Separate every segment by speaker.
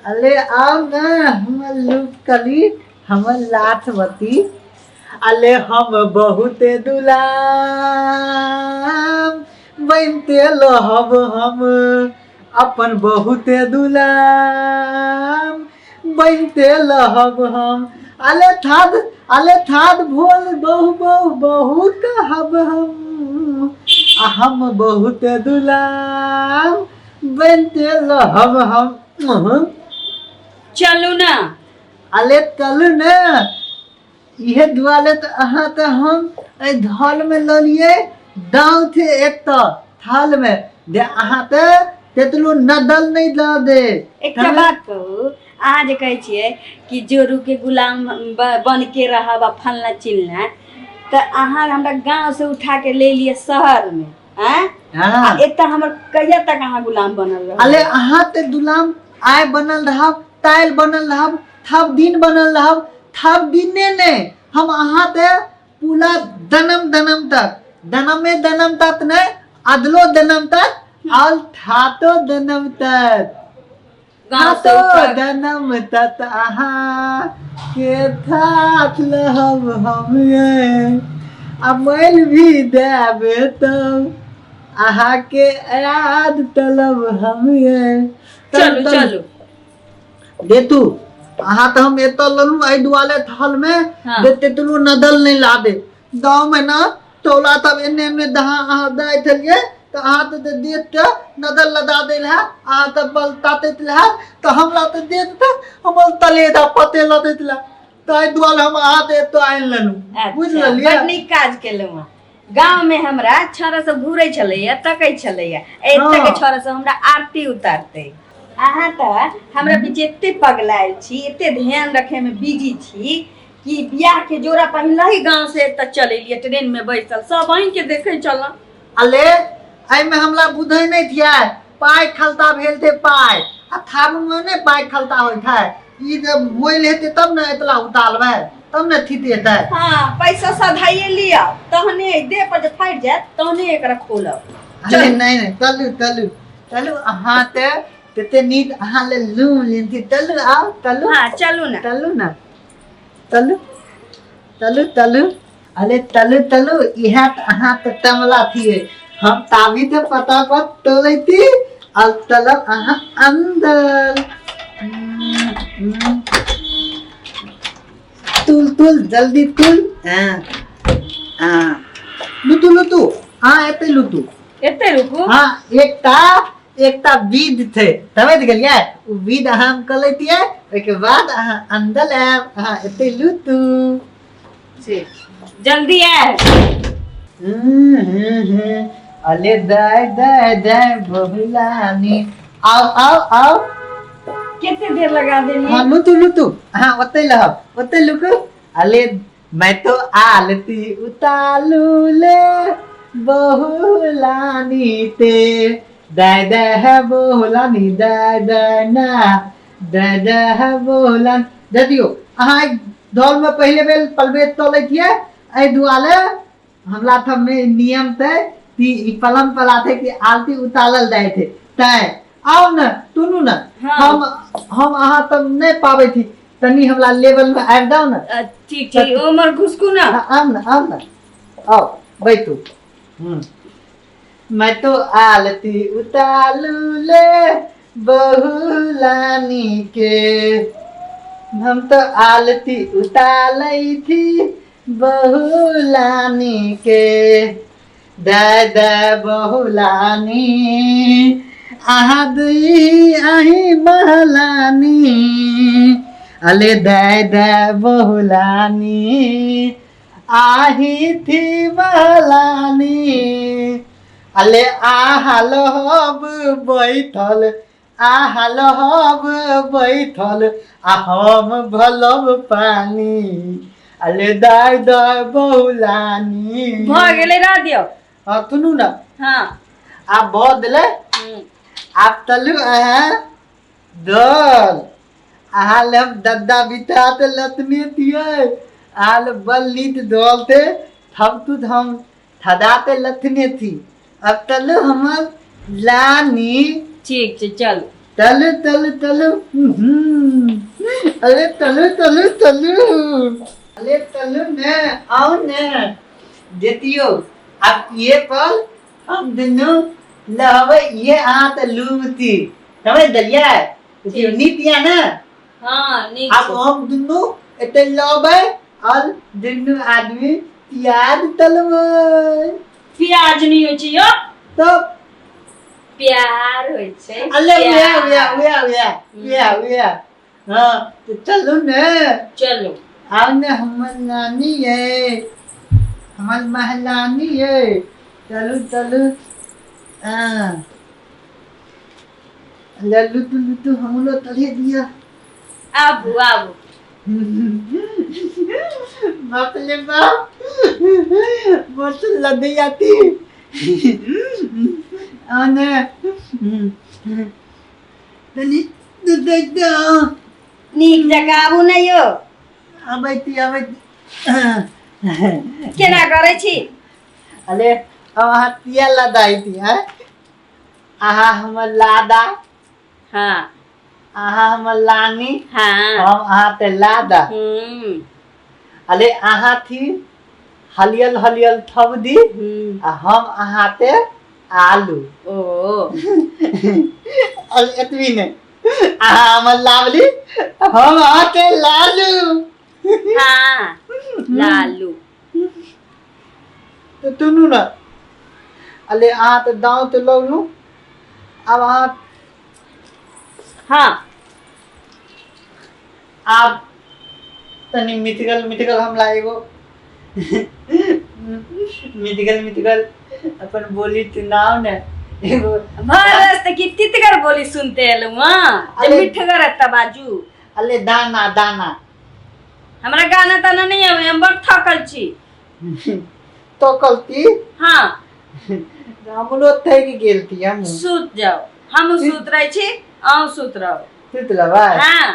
Speaker 1: अरे आओ ना हमर लूप कली हमर लाठवती। अले हम बहुते दुलाम बनते लहब हम अपन बहुते दुलाम बनते लहब हम। अले थाद अले थाद भोल बहु बहु बहु कहब हम आ हम बहुते दुलाम बनते लहब हम।
Speaker 2: चलू ना।
Speaker 1: अले चलू ने इहे दुआले तऽ अहाँ तऽ हम एहि धल में ललियै दाँव थे एक तऽ थाल में जे अहाँ तऽ तेतलो नदल नहीं दऽ दे।
Speaker 2: एकटा बात कहू, अहाँ जे कहै छियै कि जोरू के गुलाम बन के रहब आ फलना चिलना, तऽ अहाँ हमरा गाँव से उठा के ले लिअ शहर में, आँय?
Speaker 1: हाँ।
Speaker 2: आ एतऽ हमर कहिया तक अहाँ गुलाम बनल रहब?
Speaker 1: अले अहाँ तऽ गुलाम आय बनल रहब, ताइल बनल रहब, थब दिन बनल रहब, थब दिने ने हम अहाँ ते पूरा दनम दनम तक, दनमे दनम तक ने अदलो दनम तक और थातो दनम तक,
Speaker 2: गाँव से
Speaker 1: थातो
Speaker 2: उठा-
Speaker 1: दनम तक अहाँ के थात लहब हम ये आ मैल भी देबे तब अहाँ के याद तलब हम ये।
Speaker 2: चलू चलू
Speaker 1: दे तू अहाँ तऽ हम एतऽ लेलहुँ एहि दुआरे थल में।
Speaker 2: हाँ।
Speaker 1: दे तेतलो नदल नहीं ला दे गाँव में ना टोला तब एने एने दहा अहाँ दै छलियै तऽ अहाँ तऽ देख के नदल लदा देल है, अहाँ तऽ बल तातैत रहे तऽ हमरा तऽ देख के हमर तले दा पते लदैत रहे, ताहि दुआरे हम अहाँ तऽ एतऽ आनि लेलहुँ। बुझि
Speaker 2: अच्छा,
Speaker 1: लेलियै?
Speaker 2: बड नीक काज केलहुँ अहाँ। गाँव में हमरा छौड़ा सब घूरै छलैया, तकै छलैया, एतऽ के छौड़ा सब हमरा आरती उतारतै। अहाँ तऽ हमरा बीच एते पगलायल छी, एते ध्यान रखे में बिजी छी कि बियाह के जोड़ा पहिनलही गाँव से एतऽ चल एलियै, ट्रेन में बैसल सब अहीं के देखै छलहुँ।
Speaker 1: अले एहिमे हमरा बुझै नहि थियै, पाइ खलता भेल थे पाइ आ थारू में नहि पाइ खलता होइत है, ई जे मोल हेतै तब ने एतला उतारबै तब ने थित हेतै।
Speaker 2: हाँ पैसा सधाइए लिअ तहने देह पर जे फाटि जायत तहने एकरा खोलब।
Speaker 1: अरे नहीं नहीं चलू चलू चलू अहाँ ते तते नीक अहाँ ले लूम लेंथी, चलू आओ चलू।
Speaker 2: हाँ चलू ना।
Speaker 1: चलू ना चलू चलू चलू। अरे चलू चलू इएह तऽ अहाँ तऽ तमला थिए, हम ताबी तऽ पता पर तोलैती और चलब अहाँ अंदर। तुल तुल जल्दी तुल। हाँ हाँ लुतु लुतु हाँ एते लुतु।
Speaker 2: एते रुकू।
Speaker 1: हाँ एकटा एकटा विध थे समझ गेलियै, उ विध अहाँ हम कऽ लैतियै ओहिके बाद अहाँ अंदर आयब। अहाँ एते लुतु।
Speaker 2: ठीक जल्दी आयब।
Speaker 1: अले दाय दाय दाय बहुलानी आओ आओ आओ।
Speaker 2: कते देर लगा देलियै?
Speaker 1: हाँ लुतु लुतु हाँ ओते लहब ओते लुकू। अले मैं तो आलती उतालू ले बहुलानी ते दाय दाय है बहुलानी दाय दाय ना दाय दाय है बहुलानी। दे दियौ अहाँ एक दौल में पहले बेर पलबे तोलै छियै, एहि दुआरे हमरा सब में नियम थे कि ई पलम पला थे कि आरती उतारल जाय थे, तैं आओ न सुनू न।
Speaker 2: हाँ।
Speaker 1: हम अहाँ तब नहीं पाबै छी, तनी हमरा लेवल में आबि जाउ न।
Speaker 2: ठीक ठीक उमर घुसकू ना।
Speaker 1: हाँ, आउ न आउ न आओ बैठू। मैं तो आलती उतालू ले बहुलानी के, हम तो आलती उतालै थी बहुलानी के, दाय दाय बहुलानी अहाँ दुई अही महलानी, अले दाय दाय बहुलानी आही थी महलानी, अले आहा लहब बैठल आहा लहब बैठल आ हम भलब पानी, अले दाय दाय बहुलानी।
Speaker 2: भऽ गेलै रह दियौ।
Speaker 1: हाँ सुनू ना।
Speaker 2: हाँ।
Speaker 1: आब भऽ गेलै। आब चलू अहाँ दल अहाँ ले हम दद्दा बिता ते लतने दियै, अहाँ ले बल नीत दल थे थब तू हम थदा ते लतने थी, अब चलू हमर लानी।
Speaker 2: ठीक छै चलू।
Speaker 1: तलू तलू तलू। अरे तलू तलू तलू, अरे तलू ने आओ ने देतियो। अब ये पल हम दुनू लहबै, ये अहाँ तऽ लूमती समझ देलियै? नीक या ने?
Speaker 2: हाँ, नीक।
Speaker 1: आब हम दुनू एते लबै और दुनू आदमी प्याज तलबै।
Speaker 2: प्याज नहीं होइ छै यौ।
Speaker 1: तब
Speaker 2: प्यार होइ छै।
Speaker 1: अरे उया उया उया उया उया उया। हाँ तो चलू ने।
Speaker 2: चलू।
Speaker 1: आओ ने, हमर नानी ये, हमर महलानी ये, चलू चलू। हाँ लल्लू तू लुतू हमरो तले दिया।
Speaker 2: आबू आबू।
Speaker 1: बाप रे बाप, बहुत लदी आती। आने तनी दे दे।
Speaker 2: नीक जकाँ आबू ने यौ।
Speaker 1: आबै छी, आबै।
Speaker 2: केना करै छी?
Speaker 1: अरे अब अहाँ किया लदाई थी हैं? अहाँ हमर लादा।
Speaker 2: हाँ।
Speaker 1: अहाँ हमर लानी।
Speaker 2: हाँ।
Speaker 1: हम अहाँ ते लादा। अरे अहाँ थी हलियल हलियल थबदी आ हम अहाँ ते आलू।
Speaker 2: ओ
Speaker 1: अरे एतबी ने, अहाँ हमर लावली, हम अहाँ ते लालू।
Speaker 2: हाँ, लालू।
Speaker 1: तो तुनू ना, अरे अहाँ तऽ दाँव तऽ लगलू, आब अहाँ।
Speaker 2: हाँ।
Speaker 1: आब तनी मिथगल मिथगल हमरा एगो मिथगल मिथगल अपन बोली चुनाव ने एगो।
Speaker 2: भरस तऽ की तितगर बोली सुनते एलहुँ हँ जे
Speaker 1: अरे-
Speaker 2: मिठगर एतऽ बाजू।
Speaker 1: अरे दाना दाना।
Speaker 2: हमरा गाना ताना नहीं आबै, हम बड़ थकल छी।
Speaker 1: तो कलती?
Speaker 2: हाँ।
Speaker 1: हमरो थकि गेल थी हम।
Speaker 2: सुत जाओ, हम सुत रहै छी, अहूँ सुत रहू।
Speaker 1: सुत लेबै?
Speaker 2: हाँ।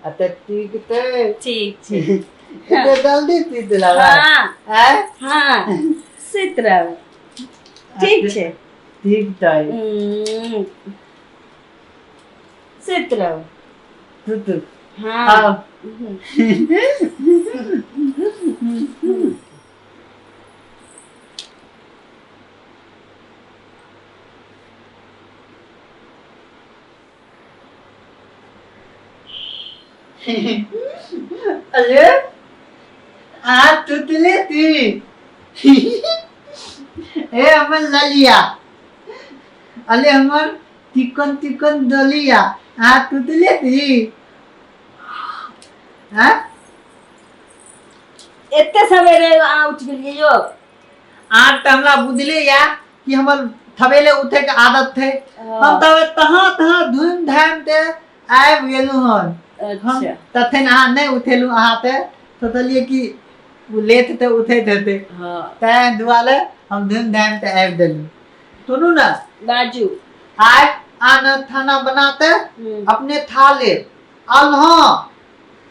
Speaker 1: आ तऽ ठीक छै।
Speaker 2: ठीक छै।
Speaker 1: एते जल्दी सुति लेबै?
Speaker 2: हाँ।
Speaker 1: आँय?
Speaker 2: हाँ, सुत रहू, ठीक छै।
Speaker 1: ठीक छै।
Speaker 2: सुत रहू।
Speaker 1: सुत।
Speaker 2: हाँ।
Speaker 1: हाँ। अरे आ तुतले थी ए हमर ललिया, अरे हमर चिकन चिकन दलिया, आ तुतले थी? हाँ।
Speaker 2: एते सवेरे अहाँ उठि गेलियै यौ?
Speaker 1: आज तऽ हमरा बुझले या कि हमर थबेले उठे के आदत थे। हम तब तहाँ तहाँ धूम धाम ते आबि गेलहुँ हन हम।
Speaker 2: अच्छा।
Speaker 1: तखन अहाँ नहि उठेलहुँ, अहाँ ते सोचलियै कि ओ लेट तऽ उठैत हेतै।
Speaker 2: हाँ।
Speaker 1: तैं दुआरे हम धूम धाम ते आबि देलहुँ। सुनू ने।
Speaker 2: बाजू।
Speaker 1: आइ आन खाना बनाते अपने खा ले आल। हाँ,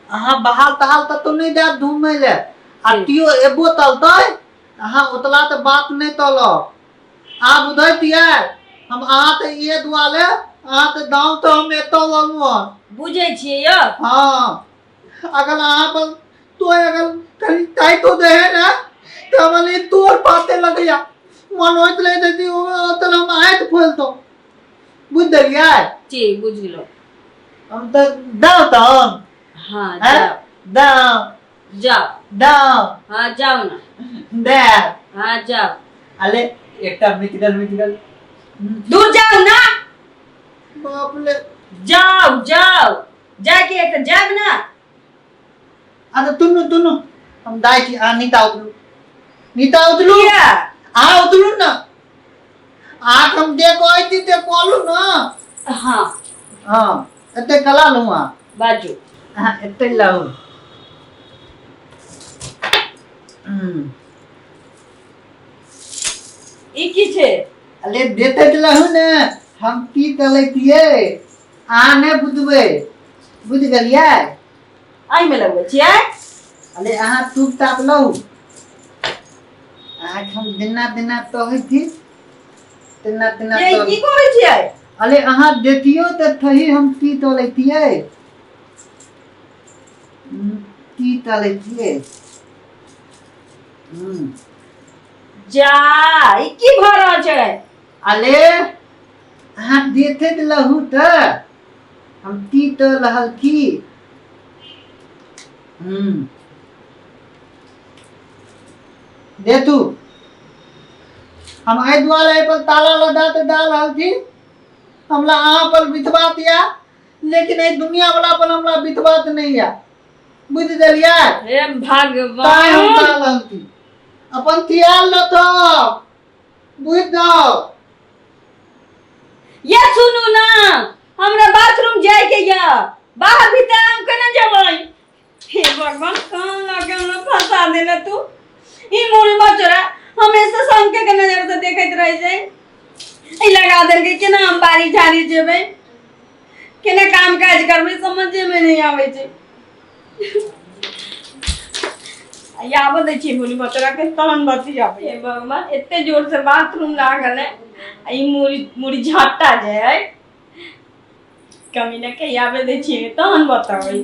Speaker 1: अहाँ बहाल तहाल ततो नहि जायब घूमै ले आ
Speaker 2: ठीक।
Speaker 1: तियो एबो तलतै, अहाँ ओतला तऽ बात नहि तलब। अहाँ बुझैत छियै, हम अहाँ तऽ इहे दुआरे अहाँ तऽ दाम तऽ हम एतऽ लेलहुँ हन।
Speaker 2: बुझै छियै यौ।
Speaker 1: हाँ, अगर अहाँ पर तो अगर कहीं टाइटो दे है ना तो हम तोर पाते लगैया मन होइत रहे कि ओतऽ हम आँखि खोलि दो, बुझि देलियै?
Speaker 2: ठीक, बुझि गेलहुँ।
Speaker 1: हम तऽ दाउ तऽ
Speaker 2: हाँ।
Speaker 1: हैं?
Speaker 2: जाओ।
Speaker 1: दाउ।
Speaker 2: जाओ।
Speaker 1: दाउ।
Speaker 2: हाँ, जाओ ना।
Speaker 1: दे।
Speaker 2: हाँ, जाओ।
Speaker 1: अले एकटा मिटगल मिटगल।
Speaker 2: दूर जाओ ना।
Speaker 1: बाप रे।
Speaker 2: जाओ जाओ, जाके एक जाब ना।
Speaker 1: अच्छा तुनु तुनु, हम दाइ छी। अहाँ नीता उतरू, नीता उतरू।
Speaker 2: किया?
Speaker 1: अहाँ उतरू ना, अहाँके हम जे कहै छी से कहलू ना।
Speaker 2: हाँ।
Speaker 1: हाँ, एते कला लू अहाँ।
Speaker 2: बाजू।
Speaker 1: अहाँ एते लाउ।
Speaker 2: ई की छै?
Speaker 1: अरे देते लहू ने, हम की चलैतियै, अहाँ नहि बुझबै, बुझि गेलियै?
Speaker 2: एहिमे लगबै छियै?
Speaker 1: अरे अहाँ चुप चाप लहू, अहाँके हम दिना दिना कहै छी तेना तेना।
Speaker 2: ये की करै छियै?
Speaker 1: अरे अहाँ देतियो तऽ थही हम ती तो लैतियै, ती तऽ लैतियै।
Speaker 2: जा, ई की भऽ रहल छै?
Speaker 1: अरे अहाँ देते तऽ लहू तऽ हम ती तो रहल थी। देतू हम एहि दुआरे एहि पर ताला लगा तऽ दऽ रहल छी, हमरा अहाँ पर विश्वास यऽ, लेकिन एहि दुनिया वाला पर हमरा विश्वास नहीं यऽ, बुझि देलियै?
Speaker 2: हे
Speaker 1: ताहि हम
Speaker 2: भगवान!
Speaker 1: दऽ रहल छी, अपन तियाल लऽ बुझि जाउ।
Speaker 2: ये सुनू ना, हमरा बाथरूम जाय के ये, बाहर भीतर हम केना जेबै? हे भगवान, कहाँ लगे हमरा फंसा देला तू? ई मुड़ी मचरा हमेशा शंके के नजर से देखैत रहे छै। ई लगा देलकै, केना हम बाड़ी झाड़ी जेबै, केना काम काज करबै, समझे में नहीं आबै छै। आबऽ दै छियै मुड़ी मचरा के, तहन बतियाबै। हे भगवान, एते जोर से बाथरूम लागल है आ ई मुड़ी मुड़ी झट्टा जे है कमीना के, आबे दै छियै तहन बताबै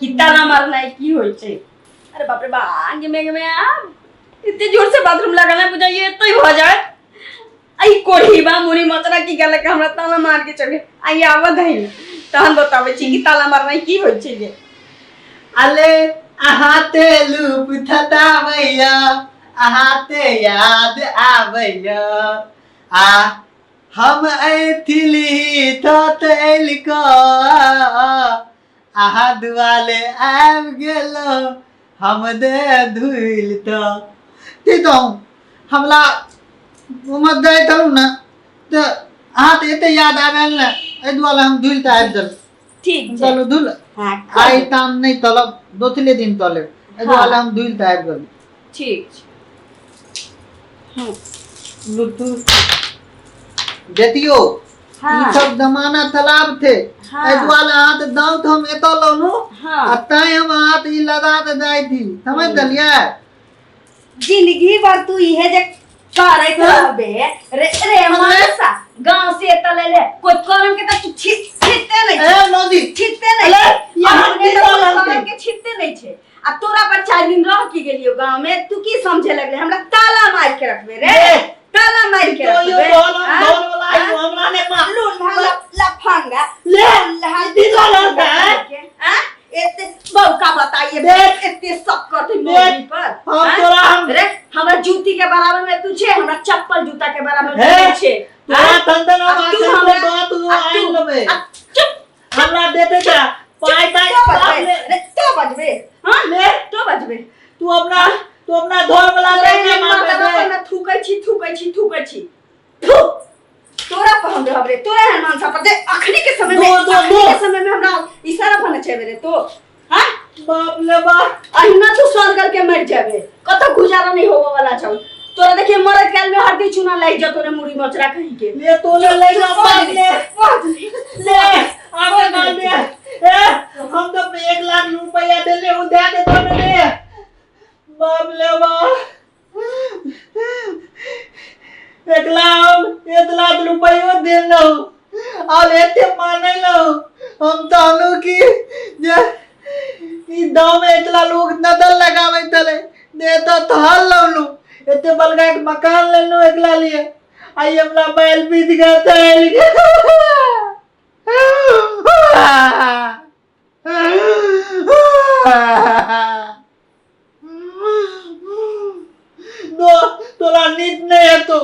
Speaker 2: कि ताला मारनाइ की होइ छै। अरे बाप रे बा, गे मे आ एते जोर से बाथरूम लागल है, बुझाइए एते भऽ जाए। आई कोढ़ी बा मुड़ी मचरा की गेलक, हमरा ताला मार के चले आई। आबऽ दही तहन बताबै छी कि ताला मारनाइ की होइ छै जे।
Speaker 1: अले अहाँ ते लूप थताबैया, अहाँ ते याद आबैया, आ हम ऐथिली थतैल क अहाँ दुआले आबि गेलो, हम दे धुइल त की कहूँ। हमरा उमर जाइत हलहुँ ने तऽ अहाँ तऽ एते याद आबि ने, एहि दुआरे हम धुइल तऽ आबि गेल।
Speaker 2: ठीक छै।
Speaker 1: चलू धुल।
Speaker 2: हाँ।
Speaker 1: आइ ताम नहि तलब, दोसरे दिन तलेब, एहि दुआरे हम धुइल तऽ आबि गेल।
Speaker 2: ठीक छै।
Speaker 1: लुट्टू देखियो। ई सब जमाना खराब थे। एहि दुआरे अहाँ तऽ दाँत हम एतऽ लौलहुँ आ तैं हम अहाँ तऽ ई लगा के जाइ थी, समझ गेलियै?
Speaker 2: जिंदगी भर तू इहे जे करैत रहबे रे रे मानसा, गांव से एतऽ ले ले कोई करम के तऽ तू छिटते नहीं
Speaker 1: ए नदी
Speaker 2: छिटते नहीं
Speaker 1: अरे,
Speaker 2: छै।
Speaker 1: यहाँ
Speaker 2: अपने
Speaker 1: की
Speaker 2: तऽ कोई
Speaker 1: रहल
Speaker 2: करम
Speaker 1: छै?
Speaker 2: के छिटते नहीं छै आ तोरा पर 4 दिन रह की गेलियो गांव में, तू की समझे लगले? हमरा ताला मार के रखबे रे?
Speaker 1: ए,
Speaker 2: ताला मार के
Speaker 1: तो यो
Speaker 2: रखबे?
Speaker 1: ढोल हम
Speaker 2: हाँ?
Speaker 1: ढोल वाला आइयो हमरा ने मार।
Speaker 2: लूल्हा लफंगा।
Speaker 1: ले,
Speaker 2: लूल्हा
Speaker 1: ई रहल छै।
Speaker 2: हाँ? एते बौका बताइए।
Speaker 1: देख।
Speaker 2: एते सब करते
Speaker 1: देख।
Speaker 2: मोदी पर।
Speaker 1: हम
Speaker 2: हाँ?
Speaker 1: तोरा हम
Speaker 2: रे हमरा जूती के बराबर में तू छे, हमरा चप्पल जूता के बराबर में
Speaker 1: हे,
Speaker 2: तू छे।
Speaker 1: तोरा
Speaker 2: हाँ?
Speaker 1: तंदन हम
Speaker 2: आ तू
Speaker 1: आखन
Speaker 2: हमरा
Speaker 1: दो तू
Speaker 2: आ
Speaker 1: आइन
Speaker 2: तू
Speaker 1: लेबे।
Speaker 2: आ चुप।
Speaker 1: हमरा देते जा पाई पाई
Speaker 2: तो
Speaker 1: बाप
Speaker 2: बजबे
Speaker 1: ले।
Speaker 2: रे, तो बजबे, हाँ?
Speaker 1: ले।
Speaker 2: तो बजबे।
Speaker 1: तू अपना धोल वाला
Speaker 2: तोरा
Speaker 1: ले
Speaker 2: एहन
Speaker 1: मार
Speaker 2: मर्दबा
Speaker 1: दे।
Speaker 2: पर ना थूकै छी, थूकै छी, थूकै छी, थू तोरा पर हम रहब रे, तोरा एहन मनसा पर जे अखनी के समय में
Speaker 1: दो, दो,
Speaker 2: अखनी
Speaker 1: दो।
Speaker 2: के समय में हमरा इशारा बने छै रे तो, हाँ?
Speaker 1: बाप ले बाप।
Speaker 2: अहिना तू सरगल के मर जाबे, कतौ गुजारा नहीं होवे वाला छौ तोरा। देखिए, मरत काल में हड्डी चूना लागि जतो रे मुड़ी मचरा कहीं के।
Speaker 1: ले तो ले ले जा बाप ले। ले आगे ना ले। ए, हम तो 1 लाख रुपया देले, उ दे दे तो ले। बाप ले बाप, 1 लाख, 1 लाख रुपयो देलहुँ और एते मानलहुँ। हम कहलहुँ कि जे ई गाँव में इतना लोग नजर लगाबै छलै ने, एतऽ थल लौलहुँ, एते बलगा के मकान लेलहुँ एकला लिए, आई हमरा बैल बीत गया चलि गेल। दो तोरा नींद नहीं हेतो।